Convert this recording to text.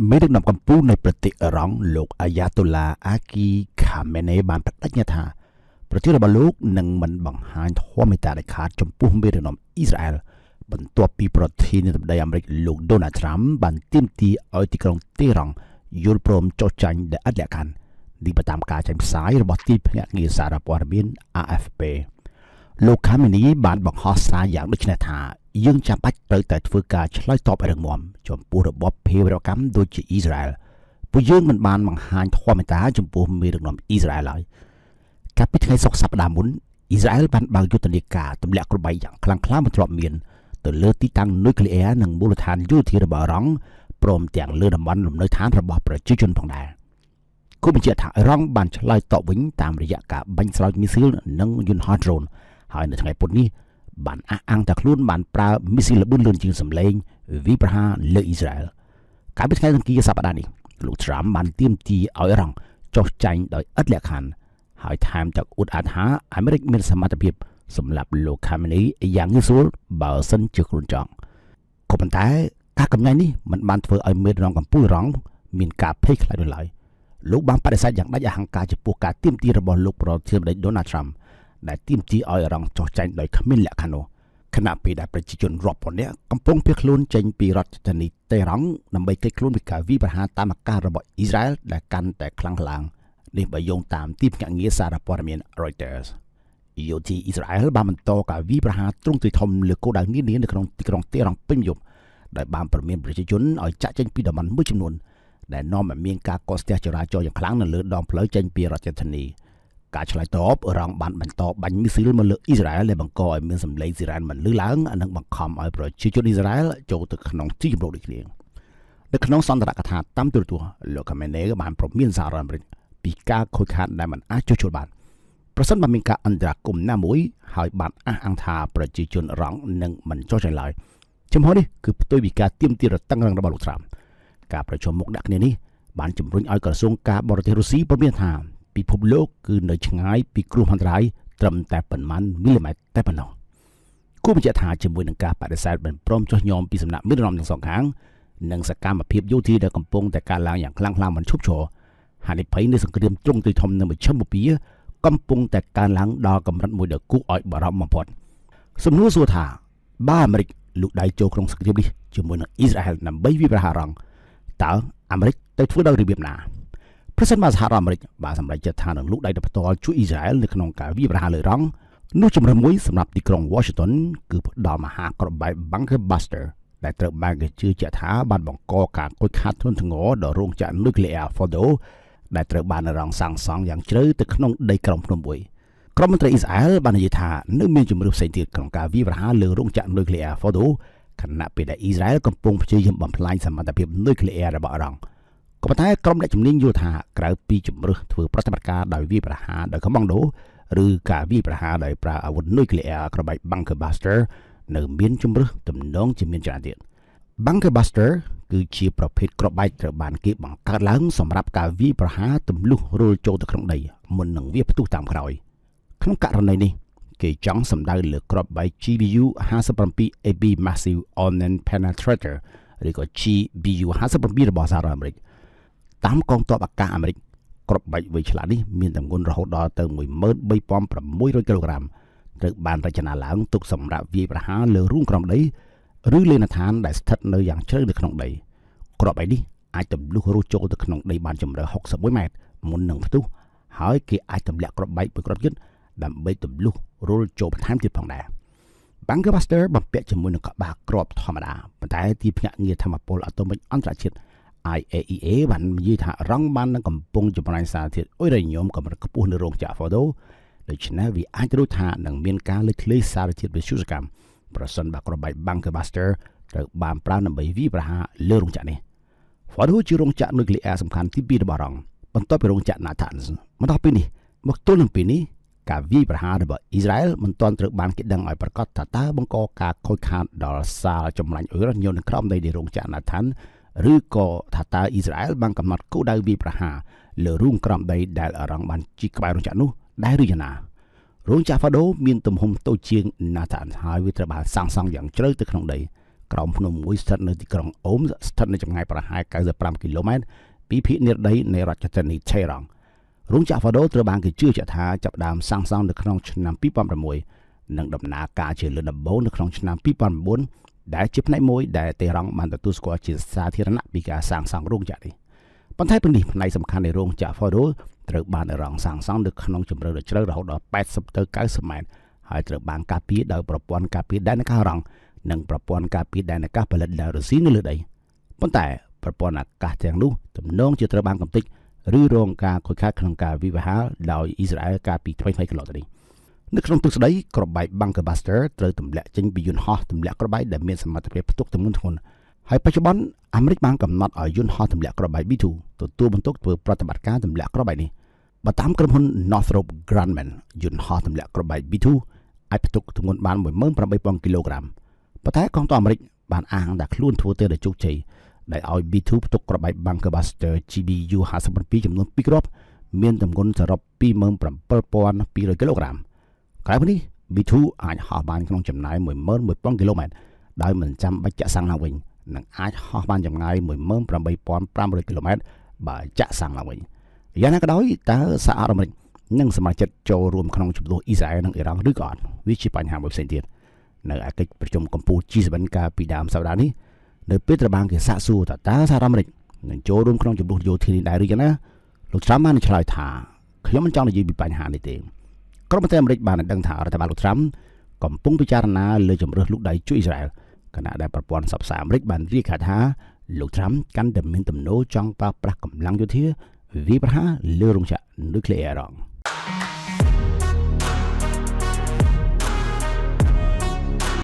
មេដឹកនាំកម្ពុជានៃប្រទេសអ៊ីរ៉ង់លោកអាយ៉ាតូឡាអាគីខាមេនេបានបដិញ្ញាថាប្រទេសរបស់លោកនឹងមិនបង្ហាញធម៌មេត្តាដាច់ខាតចំពោះមេដឹកនាំអ៊ីស្រាអែលបន្ទាប់ពីប្រធានាធិបតីអាមេរិកលោកដូណាល់ត្រាំបានទាមទារឲ្យទីក្រុងតេរ៉ង់យល់ព្រមចុះចាញ់ដោយឥតលក្ខខណ្ឌនេះបើតាមការចេញផ្សាយរបស់ទីភ្នាក់ងារសារព័ត៌មាន AFP លោកខាមេនីបានបង្ហោះសារយ៉ាងដូចនេះថាយើងចាំបាច់ត្រូវតែធ្វើការឆ្លើយតបឲ្យរឹងមាំចំពោះរបបភេរវកម្មដូចជាអ៊ីស្រាអែលពួកយើងមិនបានបង្ហាញធម៌មេត្តាចំពោះមេដឹកនាំអ៊ីស្រាអែលឡើយកាលពីថ្ងៃសុក្រសប្តាហ៍មុនអ៊ីស្រាអែលបានបើកយុទ្ធនាការទម្លាក់គ្រាប់បែកយ៉ាងខ្លាំងក្លាមិនធ្លាប់មានទៅលើទីតាំងនុយក្លេអ៊ែរនិងមូលដ្ឋានយោធារបស់អ៊ីរ៉ង់ព្រមទាំងលើតំបន់លំនៅឋានរបស់ប្រជាជនផងដែរគូបញ្ជាក់ថាអ៊ីរ៉ង់បានឆ្លើយតបវិញតាមរយៈការបាញ់ស្រោចមីស៊ីលនិងយន្តហោះដ្រូនហើយនៅថ្ងៃពុធនេះបានអះអាងថាខ្លួនបានប្រើមីស៊ីលល្បឿនលឿនជាងសម្លេងវាយប្រហារលើអ៊ីស្រាអែលកាលពីថ្ងៃអង្គារសប្តាហ៍នេះលោកត្រាំបានទាមទារឲ្យអ៊ីរ៉ង់ចុះចាញ់ដោយឥតលក្ខខណ្ឌហើយថែមទាំងអួតអាតថាអាមេរិកមានសមត្ថភាពសម្រាប់លោកខាមេនីយ៉ាងងាយស្រួលបើសិនជាខ្លួនចង់ក៏ប៉ុន្តែការកំណែនេះមិនបានធ្វើឲ្យមេដឹកនាំកម្ពុជាអ៊ីរ៉ង់មានការភ័យខ្លាចនោះឡើយលោកបានបដិសេធយ៉ាងដាច់អហង្ការចំពោះការទាមទាររបស់លោកប្រធានាធិបតីដូណាល់ត្រាំដែលទាមទារឲ្យអ៊ីរ៉ង់ចុះចាញ់ដោយគ្មានលក្ខខណ្ឌនោះខណៈពេលដែលប្រជាជនរាប់ពាន់នាក់កំពុងភៀសខ្លួនចេញពីរដ្ឋធានីតេរ៉ង់ដើម្បីគេចខ្លួនពីការវាយប្រហារតាមអាកាសរបស់អ៊ីស្រាអែលដែលកាន់តែខ្លាំងក្លានេះបើយោងតាមទីភ្នាក់ងារសារព័ត៌មាន Reuters យោធាអ៊ីស្រាអែលបានបន្តការវាយប្រហារទ្រង់ទ្រាយធំលើគោលដៅនានានៅក្នុងទីក្រុងតេរ៉ង់ពេញយប់ដែលបានព្រមានប្រជាជនឲ្យចាក់ចេញពីតំបន់មួយចំនួនដែលនាំឲ្យមានការកកស្ទះចរាចរណ៍យ៉ាងខ្លាំងនៅលើដងផ្លូវចេញពីរដ្ឋធានីការឆ្លើយតបអ៊ីរ៉ង់បានបន្តបាញ់មីស៊ីលមកលើអ៊ីស្រាអែលដែលបង្កឲ្យមានសម្លេងស៊ីរ៉ែនមិនលឺឡើងនិងបង្ខំឲ្យប្រជាជនអ៊ីស្រាអែលចូលទៅក្នុងទីជម្រកដូចគ្នានៅក្នុងសន្ទរកថាតាមទូរទស្សន៍លោកខាមេនេបានព្រមានសហរដ្ឋអាមេរិកពីការខូចខាតដែលមិនអាចជួសជុលបានប្រសិនបើមានការអន្តរាគមន៍ណាមួយហើយបានអះអាងថាប្រជាជនអ៊ីរ៉ង់នឹងមិនចុះចាញ់ឡើយចំហនេះគឺផ្ទុយពីការទាមទារដ៏តឹងរ៉ឹងរបស់លោកត្រាំការប្រជុំមុខដាក់គ្នានេះបានជំរុញឲ្យក្រសួងការបរទេសរុស្ស៊ីព្រមានថាពិភពលោកគឺនៅឆ្ងាយពីគ្រោះមហន្តរាយត្រឹមតែប៉ុន្មានមីលីម៉ែត្រតែប៉ុណ្ណោះគួរបញ្ជាក់ថាជាមួយនឹងការបដិសេធមិនព្រមចុះញោមពីសំណាក់មេដឹកនាំទាំងសងខាងនិងសកម្មភាពយោធាដែលកំពុងតែកើនឡើងយ៉ាងខ្លាំងក្លាមិនឈប់ឈរហានិភ័យនៃសង្គ្រាមទ្រង់ទ្រាយធំនៅមជ្ឈិមបូព៌ាកំពុងតែកើនឡើងដល់កម្រិតមួយដ៏គួរឲ្យបារម្ភបំផុតសំណួរសួរថាបើអាមេរិកលូកដៃចូលក្នុងសង្គ្រាមនេះជាមួយនឹងអ៊ីស្រាអែលដើម្បីវាយប្រហារអ៊ីរ៉ង់តើអាមេរិកទៅធ្វើដោយរបៀបណាប្រសិនបើសហរដ្ឋអាមេរិកបានសម្រេចចិត្តថានឹងលូកដៃដោយផ្ទាល់ជួយអ៊ីស្រាអែលនៅក្នុងការវាយប្រហារលើអ៊ីរ៉ង់នោះជម្រើសមួយសម្រាប់ទីក្រុង Washington គឺផ្ដល់មហាគ្រាប់បែក Bunker Buster ដែលត្រូវបានគេជឿជាក់ថាបានបង្កការខូចខាតធ្ងន់ធ្ងរដល់រោងចក្រនុយក្លេអ៊ែរ Fordo ដែលត្រូវបានអ៊ីរ៉ង់សាងសង់យ៉ាងជ្រៅទៅក្នុងដីក្រោមភ្នំមួយក្រុមមន្ត្រីអ៊ីស្រាអែលបាននិយាយថានៅមានជម្រើសផ្សេងទៀតក្នុងការវាយប្រហារលើរោងចក្រនុយក្លេអ៊ែរ Fordo ខណៈពេលដែលអ៊ីស្រាអែលកំពុងព្យាយាមបំផ្លាញសមត្ថភាពនុយក្លេអ៊ែររបស់អ៊ីរ៉ង់ក៏ប៉ុន្តែក្រុមអ្នកជំនាញយល់ថាក្រៅពីជម្រើសធ្វើប្រតិបត្តិការដោយវាយប្រហារដោយកុម៉ង់ដូឬការវាយប្រហារដោយប្រើអាវុធនុយក្លេអ៊ែរគ្រាប់បែក Bunker Buster នៅមានជម្រើសទំនងជាមានច្រើនទៀត Bunker Buster គឺជាប្រភេទគ្រាប់បែកត្រូវបានគេបង្កើតឡើងសម្រាប់ការវាយប្រហារទម្លុះរុលចូលទៅក្នុងដីមុននឹងវាផ្ទុះតាមក្រោយក្នុងករណីនេះគេចង់សម្ដៅលើគ្រាប់បែក GBU 57 AB Massive Ordnance Penetrator ឬក៏ GBU 57របស់សហរដ្ឋអាមេរិកតាមកងទ័ពអាកាសអាមេរិកគ្រាប់បែកវៃឆ្លាតនេះមានទម្ងន់រហូតដល់ទៅ13600គីឡូក្រាមត្រូវបានរចនាឡើងទុកសម្រាប់វាយប្រហារលើរូងក្រោមដីឬលេណដ្ឋានដែលស្ថិតនៅយ៉ាងជ្រៅនៅក្នុងដីគ្រាប់បែកនេះអាចទម្លុះរុះចូលទៅក្នុងដីបានជម្រៅ61ម៉ែត្រមុននឹងផ្ទុះហើយគេអាចទម្លាក់គ្រាប់បែកមួយគ្រាប់ទៀតដើម្បីទម្លុះរុលចូលបន្ថែមទៀតផងដែរ Bunker Buster បំពាក់ជាមួយនឹងក្បាលគ្រាប់ធម្មតាប៉ុន្តែទីភ្នាក់ងារថាមពលអាតូមិកអន្តរជាតិ IAEA បាននិយាយថាអ៊ីរ៉ង់បាននឹងកំពុងចម្រាញ់សារធាតុអ៊ុយរ៉ាញ៉ូមកម្រិតខ្ពស់នៅរោងចក្រ Fordo ដូច្នេះវាអាចរួចថានឹងមានការលេចធ្លាយសារធាតុវិទ្យុសកម្មប្រសិនបើគ្រាប់បែក Bunker Buster ត្រូវបានប្រើដើម្បីវាយប្រហារលើរោងចក្រនេះ Fordo ជារោងចក្រនុយក្លេអ៊ែរសំខាន់ទី2របស់អ៊ីរ៉ង់បន្ទាប់ពីរោងចក្រ Natanz មកដល់ពេលនេះមកទល់នឹងពេលនេះការវាយប្រហាររបស់អ៊ីស្រាអែលមិនទាន់ត្រូវបានគេដឹងឲ្យប្រាកដថាតើបង្កការខូចខាតដល់សាលចម្លាញ់អ៊ុយរ៉ាញ៉ូមនៅក្រោមដីនៃរោងចក្រ Natanz ឬក៏ថាតើអ៊ីស្រាអែលបានកំណត់គោលដៅវាយប្រហារលើរូងក្រោមដីដែលអ៊ីរ៉ង់បានជីកក្បែររោងចក្រនោះដែរឬយ៉ាងណារោងចក្រ Fordo មានទំហំតូចជាង Natanz ហើយវាត្រូវបានសាងសង់យ៉ាងជ្រៅទៅក្នុងដី។ ក្រោមភ្នំមួយស្ថិតនៅទីក្រុងអូមស្ថិតនៅចម្ងាយប្រហែល95គីឡូម៉ែត្រពីភាគនិរតីនៃរដ្ឋធានីថេរ៉ង់រោងចក្រ Fordo ត្រូវបានគេជឿជាក់ថាចាប់ផ្ដើមសាងសង់នៅក្នុងឆ្នាំ2006និងដំណើរការជាលើកដំបូងនៅក្នុងឆ្នាំ2009ដែលជាផ្នែកមួយដែលតេរ៉ង់បានទទួលស្គាល់ជាសាធារណៈពីការសាងសង់រោងចក្រនេះប៉ុន្តែពីនេះផ្នែកសំខាន់នៃរោងចក្រ Fordo ត្រូវបានអ៊ីរ៉ង់សាងសង់នៅក្នុងជម្រៅដ៏ជ្រៅរហូតដល់80ទៅ90ម៉ែត្រហើយត្រូវបានការពារដោយប្រព័ន្ធការពារដែនអាកាសអ៊ីរ៉ង់និងប្រព័ន្ធការពារដែនអាកាសផលិតដោយរុស្ស៊ីនៅលើដីប៉ុន្តែប្រព័ន្ធអាកាសទាំងនោះទំនងជាត្រូវបានកំទេចឬរងការខូចខាតក្នុងការវិវហាលដោយអ៊ីស្រាអែលកាលពីថ្មីៗកន្លងទៅនេះនៅក្នុងទ្រឹស្ដីគ្រាប់បែក Bunker Buster ត្រូវទម្លាក់ចេញពីយន្តហោះទម្លាក់គ្រាប់បែកដែលមានសមត្ថភាពផ្ទុកទម្ងន់ធ្ងន់ហើយបច្ចុប្បន្នអាមេរិកបានកំណត់ឲ្យយន្តហោះទម្លាក់គ្រាប់បែក B2 ទទួលបន្ទុកធ្វើប្រតិបត្តិការទម្លាក់គ្រាប់បែកនេះបើតាមក្រុមហ៊ុន Northrop Grumman យន្តហោះទម្លាក់គ្រាប់បែក B2 អាចផ្ទុកទម្ងន់បាន18000គីឡូក្រាមប៉ុន្តែកងទ័ពអាមេរិកបានអាងថាខ្លួនធ្វើទៅដោយជោគជ័យដែលឲ្យ B2 ផ្ទុកគ្រាប់បែក Bunker Buster GBU 57ចំនួន2គ្រាប់មានទម្ងន់សរុប27200គីឡូក្រាមក្រៅពីនេះ B2 អាចហោះបានក្នុងចម្ងាយ11000គីឡូម៉ែត្រដោយមិនចាំបាច់ចាក់សាំងឡើងវិញនិងអាចហោះបានចម្ងាយ18500គីឡូម៉ែត្របើចាក់សាំងឡើងវិញយ៉ាងណាក៏ដោយតើសហរដ្ឋអាមេរិកនឹងសមាជិកចូលរួមក្នុងជម្លោះអ៊ីស្រាអែលនិងអ៊ីរ៉ង់ឬក៏អត់វាជាបញ្ហាមួយផ្សេងទៀតនៅឯកិច្ចប្រជុំកំពូល G7 កាលពីដើមសប្តាហ៍នេះនៅពេលត្រូវបានគេសាកសួរថាតើសហរដ្ឋអាមេរិកនឹងចូលរួមក្នុងជម្លោះយោធានេះដែរឬយ៉ាងណាលោកត្រាំបានឆ្លើយថាខ្ញុំមិនចង់និយាយពីបញ្ហានេះទេក្រុមប្រទេសអាមេរិកបានដឹងថារដ្ឋបាលលោកត្រាំកំពុងពិចារណាលើជំរើសលូកដៃជួយអ៊ីស្រាអែលខណៈដែលប្រព័ន្ធផ្សព្វផ្សាយអាមេរិកបានរាយការណ៍ថាលោកត្រាំកាន់តែមានទំនោរចង់ប្រើប្រាស់កម្លាំងយោធាវាយប្រហារលើរោងចក្រនុយក្លេអ៊ែរអ៊ីរ៉ង់។